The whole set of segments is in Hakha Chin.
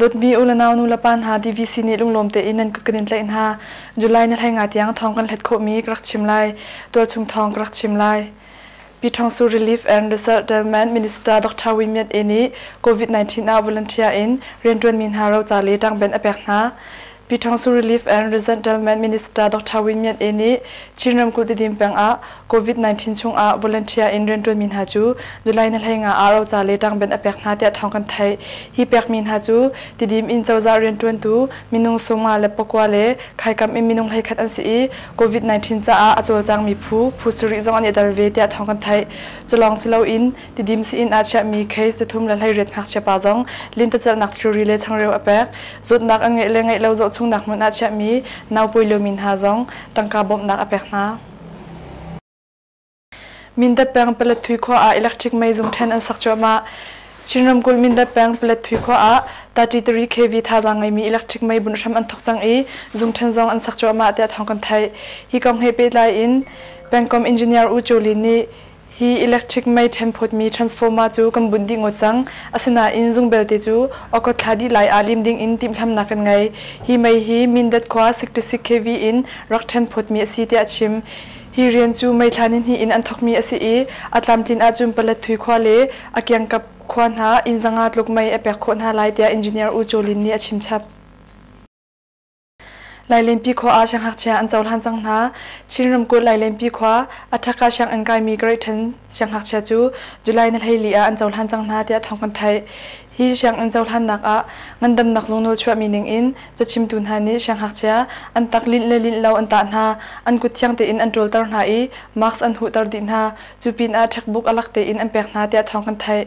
Dawtmi u le nau nu le pa hna DVC nih lunglawm tein nan kut kan in tlaih hna. July ni 15 tiang thawng kan hlet khawhmi ka rak chim lai. Tualchung thawng ka rak chim lai. Pyiṭhawngsu Relief and Resettlement Minister Dr. Win Myint E nih COVID-19 ah volunteer in rianṭuanmi hna roca le ṭangben a pek hna. Pyiṭhawngsu Relief and Resettlement Minister Dr. Win Myint E nih Chin ramkulh Tidim peng ah COVID-19 chungah volunteer in rianṭuanmi hna cu July ni 15 ah roca le ṭangben a pek hna tiah thawng kan theih. Hi pekmi hna cu Tidim in cozah rianṭuantu minung 59 le khaikam in minung 11 an si i COVID-19 caah a cawlcangmi phu phu sarih zong an i tel ve tiah thawng kan theih. Culawng si loin Tidim sii-inn ah chiahmi case 318 ngakchia pa zong lintacelhnak thilri le changreu a pek. Zawtnak an ngeih le ngeih lo zohchungnak hmun ah chiahmi naupawi liomi hna zong tangka bawmhnak a pek hna. Mindat peng Palethui khua ah electric mei zung ṭhen an sak cuahmah. Chin ramkulh Mindat peng Palethui khua ah 33 kV thazaang ngeimi electric mei bunh hram an thawk cang i zung ṭhen zong an sak cuahmah tiah thawng kan theih. Hi kong he pehtlai in pengkomh engineer U Cho Lin nih hi electric mei ṭhen phawtmi transformer cu kan bunh dih ngawt cang. Asinain zung belte cu August thla dih lai ah lim ding in timhlamnak kan ngei. Hi mei hi Mindat khua 66 kV in rak ṭhen phawtmi a si tiah a chim. Hi rian cu May thla nihnih in an thawkmi a si i a tlamtlin ahcun Palethui khua le a kiangkap khua hna inn 500 tluk mei a pek khawh hna lai tiah engineer U Cho Lin nih a chimchap. Lailenpi khua ah siangngakchia an cohlan cang hna. Chin ramkulh Lailenpi khua a ṭhaka sianginn kaimi Grade 10 siangngakchia cu July ni 14 ah an cohlan cang hna tiah thawng kan theih. Hi sianginn cohlannak ah ngandamnak zung nawlchuahmi ning in cachimtu hna nih siangngakchia an tak linh le linh lo an tah hna, an kut thiang tein an ṭawlter hna i mask an huhter dih hna. Cu pinah checkbook a lak tein an pek hna tiah thawng kan theih.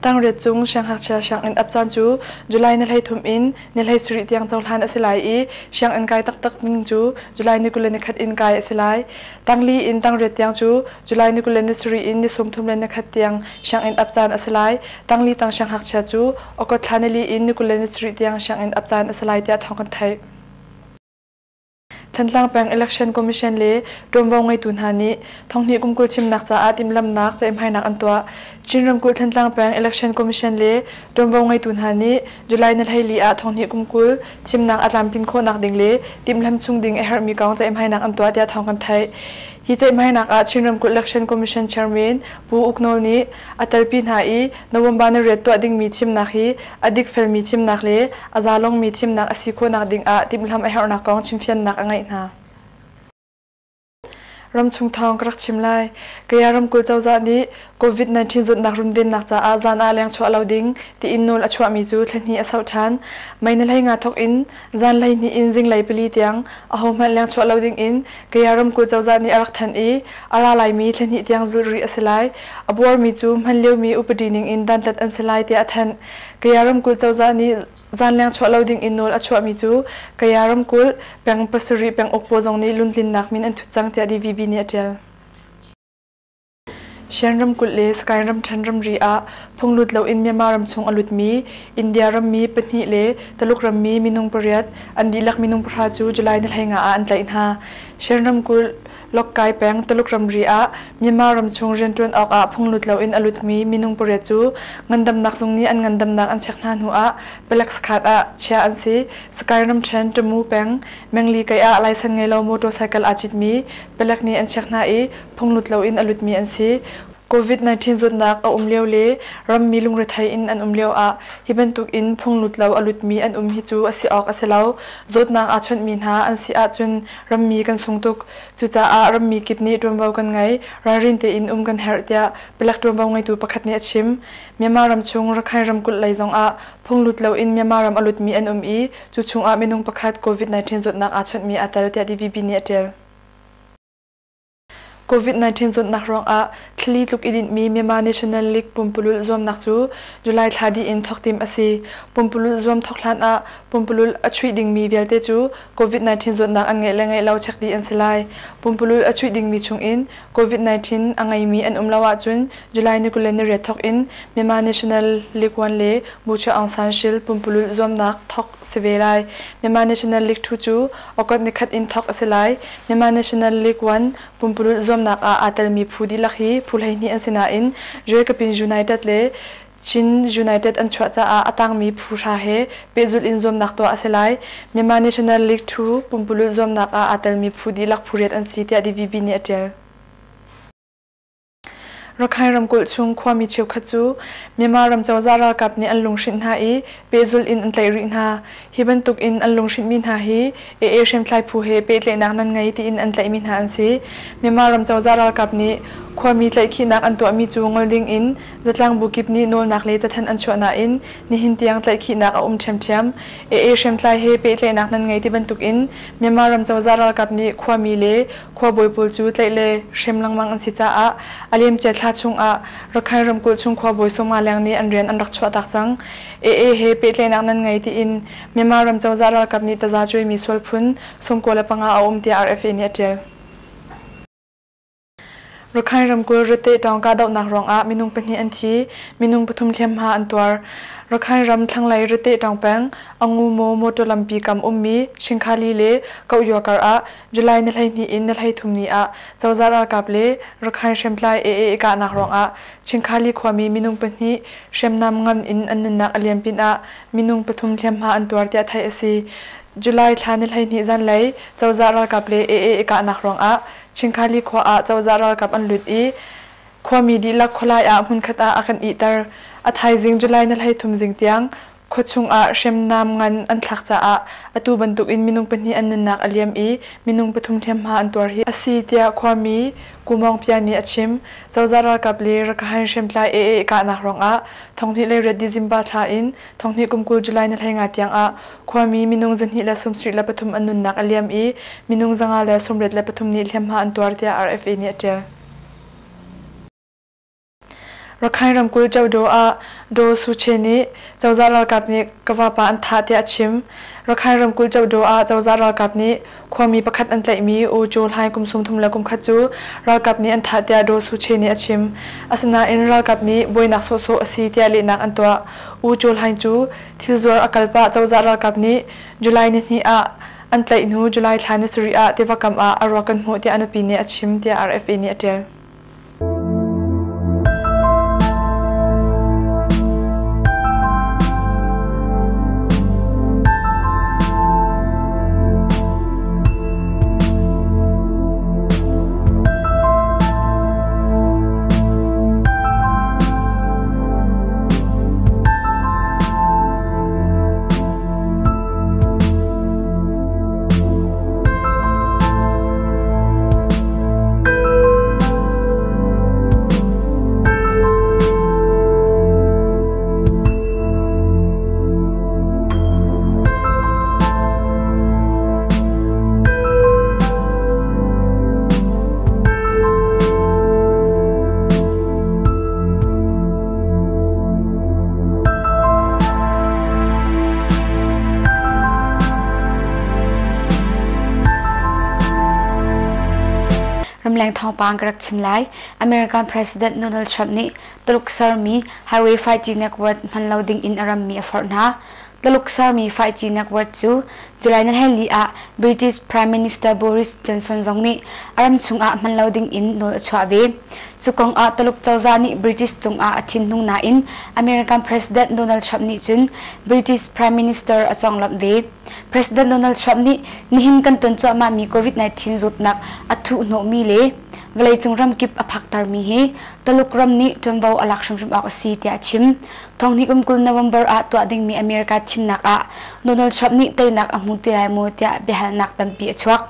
Tangriat cung siangngakchia sianginn ap caan cu July ni 13 in ni 17 tiang cohlan a si lai i sianginn kai taktak ning cu July ni 21 in kai a si lai. Tangli in tangriat tiang cu July ni 27 in ni 31 tiang sianginn ap caan a si lai. Tangli tang siangngakchia cu August thla nili in ni 27 tiang sianginn ap caan a si lai tiah thawng kan theih. Thantlang peng Election Commission le ṭuanvo ngeitu hna nih thonghnih kum 20 chimnak caah timhlamhnak ceihmainak an tuah. Chin ramkulh Thantlang peng Election Commission le ṭuanvo ngeitu hna nih July ni 14 ah thonghnih kum 20 thimnak a tlamtlin khawhnak ding le timhlam chung ding a herhmi kong ceihmainak an tuah tiah thawng kan theih. Hi ceihmainak ah Chin ramkulh Election Commission Chairman Pu Uk Nawl nih a telpi hna i November ni riat tuah dingmi thimnak hi a dikfelmi thimnak le a zalongmi thimnak a si khawhnak ding ah timhlamh a herhnak kong chimfiannak a ngeih hna. Ramchung thawng ka rak chim lai. Kaya ramkulh cozah nih COVID-19 zawtnak runvennak caah zan ah leng chuah lo ding tiin nawl a chuahmi cu thla hnih a sauh ṭhan. May ni 15 thawk in zan 12 in zinglei 4 tiang ahohmanh leng chuah lo ding in Kaya ramkulh cozah nih a rak thanh i a ra laimi thla hnih tiang zulh rih a si lai. A buarmi cu hman liomi upadi ning in dantat an si lai tiah a thanh. Kaya ramkulh cozah nih Zanleng chuah lo ding in nawl a chuahmi cu Kaya ramkulh peng pasarih penguk pawl zong nih luntlinnak min an thut cang tiah DVB nih a ṭial. Shan ramkulh le Sagaing ramṭhen ramri ah phunglut loin Myanmar ram chung a lutmi India rammi pahnih le Taluk rammi minung pariat an dihlak minung 10 cu July ni 15 ah an tlaih hna. Shan ramkulh Lokkai peng Taluk ramri ah Myanmar ramchung rianṭuan awkah phunglut loin a lutmi minung pariat cu ngandamnak zung nih an ngandamnak an check hna hnuah palek sakhan ah chiah an si. Sagaing ramṭhen Tamu peng Mengli kei ah laisen ngei lo motorcycle aa citmi palek nih an check hna i phunglut loin a lutmi an si. COVID-19 zawtnak a um lio le rammi lungrethei in an um lio ah hi bantuk in phunglut lo a lutmi an um hi cu a si awk a si lo. Zawtnak aa chawnhmi hna an si ahcun rammi kan sung tuk. Cucaah rammi kip nih ṭuanvo kan ngei, ralrin tein um kan herh tiah palek ṭuanvo ngeitu pakhat nih a chim. Myanmar ram chung Rakhine ramkulh lei zongah phunglut loin Myanmar ram a lutmi an um i cu chungah minung pakhat COVID-19 zawtnak aa chawnhmi aa tel tiah DVB nih a ṭial. COVID-19 zawtnak ruangah thlali tluk i dinhmi Myanmar National League pumpululh zuamnak cu July thla dih in thawk tim a si. Pumpululh zuam thawk hlan ah pumpululh a chuih dingmi vialte cu COVID-19 zawtnak an ngeih le ngeih lo check dih an si lai. Pumpululh a chuih dingmi chungin COVID-19 a ngeimi an um lo ahcun July ni 28 thawk in Myanmar National League 1 le Bucha Aung San Shil pumpululh zuamnak thawk si ve lai. Myanmar National League 2 cu August ni khat in thawk a si lai. Myanmar National League 1 pumpululh zuamnak ah aa telmi phu dihlak hi phu 12 an si nain Joekapin United le Chin United an chuah caah a tangmi phu hra he pehzulh in zuamnak tuah a si lai. Myanmar National League 2 pumpululh zuamnak ah aa telmi phu dihlak phu riat an si tiah DVB nih a ṭial. Rakhine ramkulh chung khuami cheukhat cu Myanmar ram cozah ralkap nih an lunghrinh hna i pehzulh in an tlaih rih hna. Hi bantuk in an lunghrinhmi hna hi AA hriamtlai phu he pehtlaihnak nan ngei tiin an tlaihmi hna an si. Myanmar ram cozah ralkap nih khuami tlaihkhihnak an tuahmi cu ngol ding in zatlang bu kip nih nawlnak le cathanh an chuah nain nihin tiang tlaihkhihnak a um ṭhiamṭhiam. AA hriamtlai he pehtlaihnak nan ngei ti bantuk in Myanmar ram cozah ralkap nih khuami le khuabawi pawl cu tlaih le hrem lengmang an si caah a liamcia thla chungah Rakhine ramkulh chung khuabawi 50 leng nih an rian an rak chuahtak cang. AA he pehtlaihnak nan ngei tiin Myanmar ram cozah ralkap nih taza cuaimi sual phun 95 a um tiah RFA nih a ṭial. Rakhine ramkulh Rate Taung kahdohnak ruangah minung pahnih an thi, minung pathum hliamhma an tuar. Rakhine ram thlanglei Rate Taung peng Angu Maw motor lampi kam ummi Shingkhali le Kohyua kar ah July ni 12 in ni 33 ni ah cozah ralkap le Rakhine hriamtlai AA i kahnak ruangah Chingkhali khuami minung pahnih hriamnam ngam in an nunnak a liam pinah minung pathum hliamhma an tuar tiah theih a si. July thla ni 12 zanlei cozah ralkap le AA i kahnak ruangah Chingkhali khua ah cozah ralkap an lut i khuami dihlak khualai ah hmunkhat ah a kan ihter. A thaizing July ni 33 zing tiang khuachung ah hriamnam ngan an thlak caah atu bantuk in minung pahnih an nunnak a liam i minung pathum hliamhma an tuar hi a si tiah khuami Kumawng Pia nih a chim. Cozah ralkap le Rakhine hriamtlai AA kahnak ruangah thonghnih le riat December thla in thonghnih kum 20 July ni 15 tiang ah khuami minung 273 an nunnak a liam i minung 583 nih hliamhma an tuar tiah RFA nih a ṭial. Rakhine ramkulh Kyaukdaw ah Daw Su Che nih cozah ralkap nih ka vapa an thah tiah a chim. Rakhine ramkulh Kyaukdaw ah cozah ralkap nih khuami pakhat an tlaihmi U Kyaw Hlaing kum 31 cu ralkap nih an thah tiah Daw Su Che nih a chim. Asinain ralkap nih buainak sawhsawh a si tiah lehnak an tuah. U Kyaw Hlaing cu thil zuar a kal pah cozah ralkap nih July nihnih ah an tlaih hnu July thla ni sarih ah tiva kam ah a ruak kan hmuh tiah a nupi nih a chim tiah RFA nih a ṭial. Ramleng thawngpang ka rak chim lai. American President Donald Trump nih Tuluk sermi Highway 5G network hman lo ding in a rammi a forh hna. Tuluk sermi 5G network cu July ni ah British Prime Minister Boris Johnson zong nih a ram chungah hman lo ding in nawl a chuah ve. Cu kong ah Tuluk cozah nih British cungah a thinhung nain American President Donald Trump nih cun British Prime Minister a conglawmh ve. President Donald Trump nih nihin kan ton cuahmahmi COVID-19 zawtnak a thuhhnawhmi le vawleicung ramkip a phaktermi hi Taluk ram nih ṭuanvo a lak hrimhrim awk a si tiah a chim. Thonghnih kum 20 November ah tuah dingmi America thimnak ah Donald Trump nih teinak a hmu ti lai maw tiah biahalnak tampi a chuak.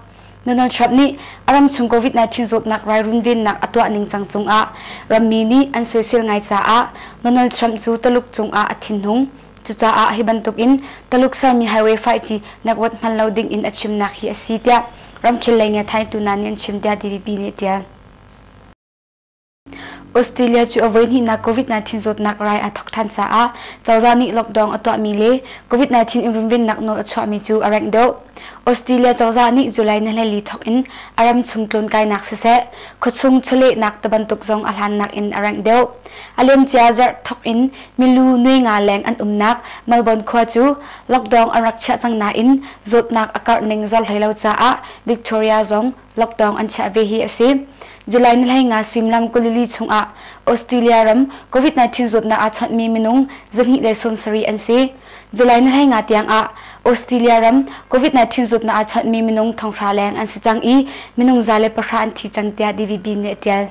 Donald Trump nih a ramchung COVID-19 zawtnak rai runvennak a tuah ningcang cungah rammi nih an soisel ngai caah Donald Trump cu Taluk cungah a thinhung. Cucaah hi bantukin Taluk sermi highway 5G network hman lo ding in a chimnak hi a si tiah ramkhel lei ngiathaitu hna nih an chim tiah DVB nih a ṭial. Australia cu a voihnihnak COVID-19 zawtnak rai aa thawk ṭhan caah cozah nih lockdown a tuahmi le COVID-19 in runvennak nawl a chuahmi cu a rengh deuh. Australia cozah nih July ni 24 thawk in a ram chung tlawnkainak siseh, khuachung chawlehnak tibantuk zong a hlannak in a rengh deuh. A liamcia zarh thawk in milu nuai nga leng an umnak Melbourne khua cu lockdown an rak chiah cang nain zawtnak a karh ning zor hlei lo caah Victoria zong lockdown an chiah ve hi a si. July ni 15 suimilam 22 chungah Australia ram COVID-19 zawtnak aa chawnhmi minung 270 an si. July ni 15 tiang ah Australia ram COVID-19 zawtnak aa chawnhmi minung 5,000 leng an si cang i minung 110 an thi cang tiah DVB nih a ṭial.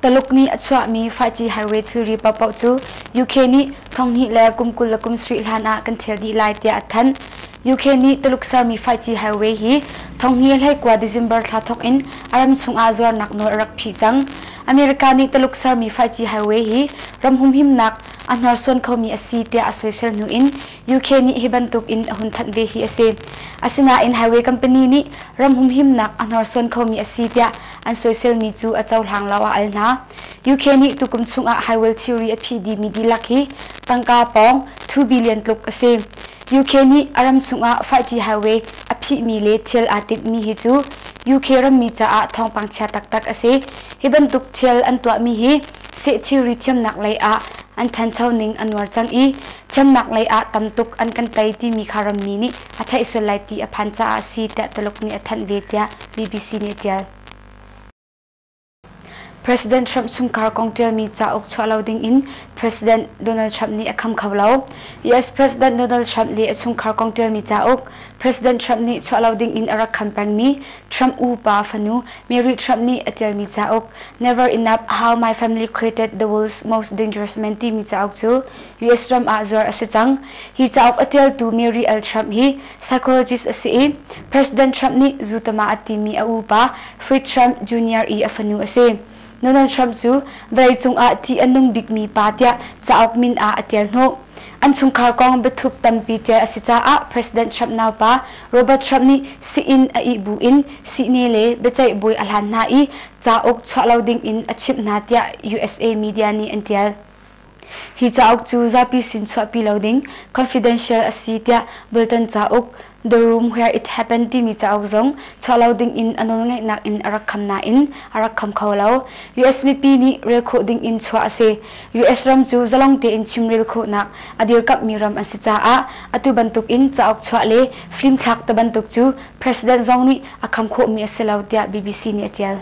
Taluk nih a chuahmi 5G highway thilri paohpaoh cu UK nih 2027 hlan ah kan ṭhial dih lai tiah a thanh. UK nih Taluk sermi 5G highway hi 2019 December thla thawk in a ram chungah zuarnak nawl a rak phih cang. America nih Taluk sermi 5G highway hi ram humhimnak a hnorsuan khomi a si tiah a soisel hnu in UK nih hi bantuk in a hun thanh ve hi a si. Asinain highway company nih ram humhimnak a hnorsuan khomi a si tiah an soiselmi cu a cohlang lo a al hna. UK nih tukum chungah highway thilri a phih dihmi dihlak hi tangka pawng 2 billion tluk a si. UK nih a ram chungah 5G highway a phihmi le thil aa timhmi hi cu UK rammi caah thawngpang chia taktak a si. Hi bantuk thil an tuahmi hi seh thilri thiamnak lei ah an ṭhancho ning a nuar cang i thiamnak lei ah tam tuk an kan tei timi kha rammi nih a theih sual lai ti a phan caah a si tiah Taluk nih a thanh ve tiah BBC nih a ṭial. President Trump chungkhar kong ṭialmi cauk chuah lo ding in President Donald Trump nih a kham kho lo. US President Donald Trump le a chungkhar kong ṭialmi cauk President Trump nih chuah lo ding in a rak kham pengmi Trump upa fanu Mary Trump nih a ṭialmi cauk Never Enough: How My Family Created the World's Most Dangerous Man timi cauk cu US ram ah zuar a si cang. Hi cauk a ṭialtu Mary L. Trump hi psychologist a si i President Trump nih zutama a timi a upa Fred Trump Jr. i a fanu a si. Donald Trump cu vawleicung ah ṭih a nung bikmi pa tiah cauk min ah a ṭial hnawh. An chungkhar kong biathup tampi ṭial a si caah President Trump naupa Robert Trump nih sii-inn a ih bu in sihni le biaceih bawi a hlan hna i cauk chuah lo ding in a chimh hna tiah USA media nih an ṭial. Hi cauk cu zapi sin chuahpi lo ding confidential a si tiah Bulletin cauk The Room Where It Happened timi cauk zong chuah lo ding in a nawlngeihnak in a rak kham nain a rak kham kho lo. US mipi nih rel khawh ding in chuah a si. US ram cu zalong tein chimrel khawhnak a dirkamhmi ram an si caah atu bantuk in cauk chuah le film thlak te bantuk cu President zong nih a kham khawhmi a si lo tiah BBC nih a ṭial.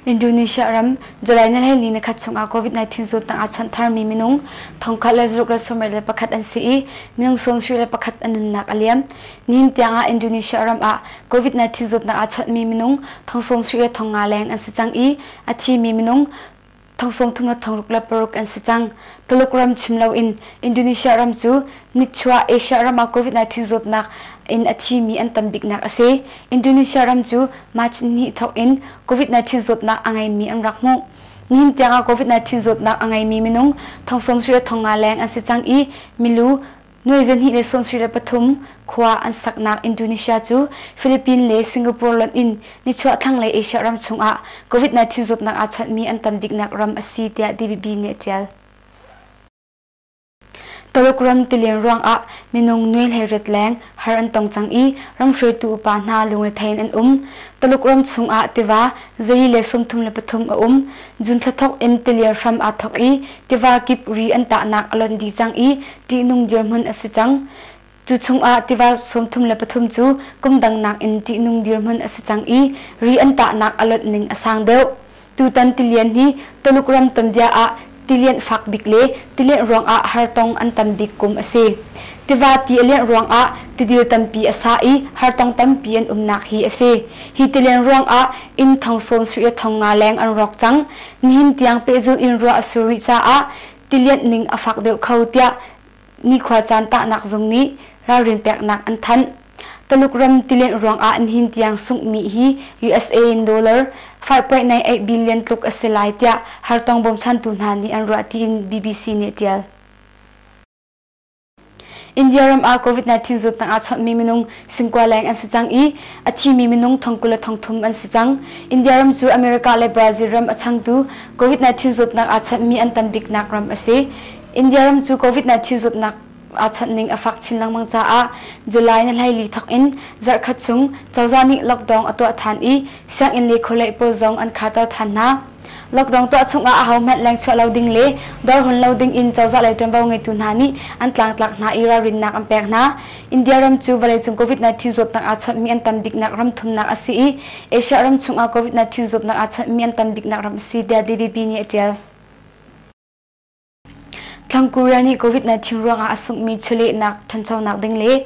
Indonesia ram July ni 12 nikhat chungah COVID-19 zawtnak aa chawnh tharmi minung 1671 an si i minung 71 an nunnak a liam. Nihin tiangah Indonesia ram ah COVID-19 zawtnak aa chawnhmi minung 75,000 leng an si cang i a thimi minung 36,606 an si cang. Taluk ram chim loin Indonesia ram cu nichuah Asia ram ah COVID-19 zawtnak in a thimi an tam biknak a si. Indonesia ram cu March ni thawk in COVID-19 zawtnak a ngeimi an rak hmuh. Nihin tiangah COVID-19 zawtnak a ngeimi minung 75,000 leng an si cang i milu 2023 khua an saknak Indonesia cu Philippines le Singapore lonh in nichuah thlanglei Asia ram chungah COVID-19 zawtnak aa chawnhmi an tam biknak ram a si tiah DBB nih a ṭial. Taluk ram tilian ruangah minung nuai 18 leng har an tong cang i ram hruaitu upa hna lungrethei in an um. Taluk ram chungah tiva 133 a um. June thla thawk in tilian hram aa thawk i tiva kip ri an tahnak a lonh dih cang i ṭihnung dirhmun a si cang. Cu chungah tiva 33 cu kum dang nakin ṭihnung dirhmun a si cang i ri an tahnak a lonh ning a sang deuh. Tutan tilian hi Tuluk ram tuanbia ah tilianh fak bik le tilianh ruangah hartong an tam bik kum a si. Tiva ti a lianh ruangah tidil tampi a sa i hartong tampi an umnak hi a si. Hi tilian ruangah inn thong 75 leng an rawk cang. Nihin tiang pehzulh in ruah a sur rih caah tilianh ning a fak deuh kho tiah nikhua caan tahnak zung nih ralrin peknak an thanh. Taluk ram tilianh ruangah nihin tiang sunghmi hi USA in dollar 5.98 billion tluk a si lai tiah hartong bawmchantu hna nih an ruah tiin BBC nih a ṭial. India ram ah COVID-19 zawtnak aa chawnhmi minung 9,000 leng an si cang i a thimi minung 23,000 an si cang. India ram cu America le Brazil ram a changtu COVID-19 zawtnak aa chawnhmi an tam biknak ram a si. India ram cu COVID-19 zawtnak aa chawnh ning a fak chin lengmang caah July ni 14 thawk in zarhkhat chung cozah nih lockdown a tuah ṭhan i sianginn le khualei pawl zong an kharter ṭhan hna. Lockdown tuah chungah ahohmanh lengchuah lo ding le dawr hun lo ding in cozah lei ṭuanvo ngeitu hna nih an tlangtlak hna i ralrinnak an pek hna. India ram cu vawleicung COVID-19 zawtnak aa chawnhmi an tam biknak ram thumnak a si i Asia ram chungah COVID-19 zawtnak aa chawnhmi an tam biknak ram a si tiah DBP nih a ṭial. Thlang Korea nih COVID-19 ruangah a sunghmi chawlehnak ṭhanchonak ding le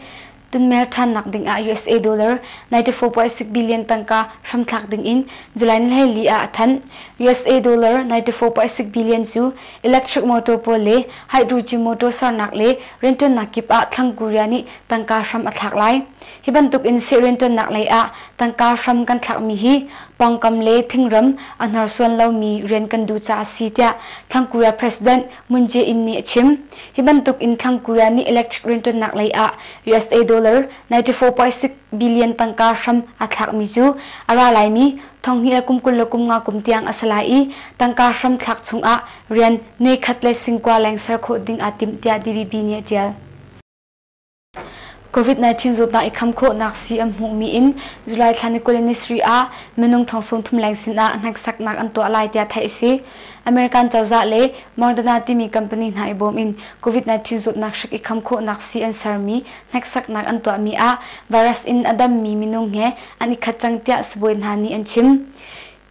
tunmer ṭhannak dingah USA dollar 94.6 billion tangka hramthlak dingin July ni 14 ah a thanh. USA dollar 94.6 billion cu electric motor pawl le hydrogen motor sernak le rianṭuannak kip ah Thlang Korea nih tangka hram a thlak lai. Hi bantuk in seh rianṭuannak lei ah tangka hram kan thlakmi hi pawngkam le thingram a hnorsuan lomi rian kan duh caah a si tiah Thlang Korea President Moon Jae-in nih a chim. Hi bantuk in Thlang Korea nih electric rianṭuannak lei ah USA dollar 94.6 billion tangka hram a thlakmi cu a ra laimi thonghnih le kum 25 kum tiang a si lai i tangka hram thlak chungah rian nuai khat le singkua leng ser khawh ding aa timh tiah DVB nih a ṭial. COVID-19 zawtnak i kham khawhnak sii an hmuhmi in July thla ni 20 ni sarih ah minung thong 30 leng sinah hneksaknak an tuah lai tiah theih a si. American cozah le Moderna timi company hna i bawm in COVID-19 zawtnak hrik i kham khawhnak sii an sermi hneksaknak an tuahmi ah virus in a dammi minung he an i khat cang tiah sibawi hna nih an chim.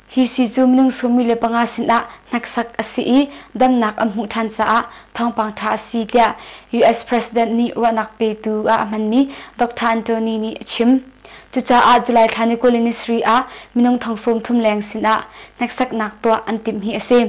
Hi sii cu minung 15 sinah hneksak a si i damnak an hmuh ṭhan caah thawngpang ṭha a si tiah US President nih ruahnak petu ah a hmanmi Dr. Anthony nih a chim. Cucaah July thla ni 20 ni sarih ah minung thong 30 leng sinah hneksaknak tuah an timh hi a si.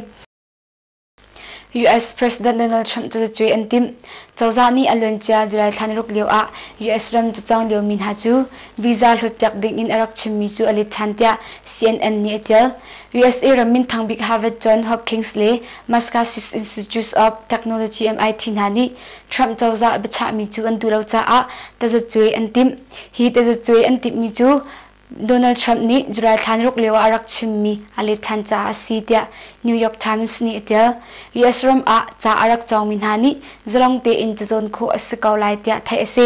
US President Donald Trump tazacuai an timh. Cozah nih a luancia July thla ni ruk lio ah US ram cawcang liomi hna cu visa hlawtpiak ding in a rak chimmi cu a let ṭhan tiah CNN nih a ṭial. USA ram minthang bik Harvard John Hopkins le Massachusetts Institute of Technology MIT hna nih Trump cozah biachahmi cu an duh lo caah tazacuai an timh. Hi tazacuai an timhmi cu Donald Trump nih July thla ni ruk lio ah a rak chimmi a let ṭhan caah a si tiah New York Times nih a ṭial. US ram ah ca a rak cawngmi hna nih zalong tein cacawn khawh a si ko lai tiah theih a si.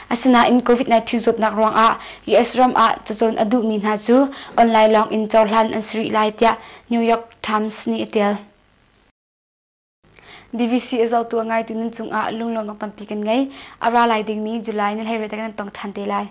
Asinain COVID-19 zawtnak ruangah US ram ah cacawn a duhmi hna cu online lawng in cohlan an si rih lai tiah New York Times nih a ṭial. DVC a zohtu a ngaitu nan cungah lunglawmhnak tampi kan ngei. A ra lai dingmi July ni 18 kan tong ṭhan te lai.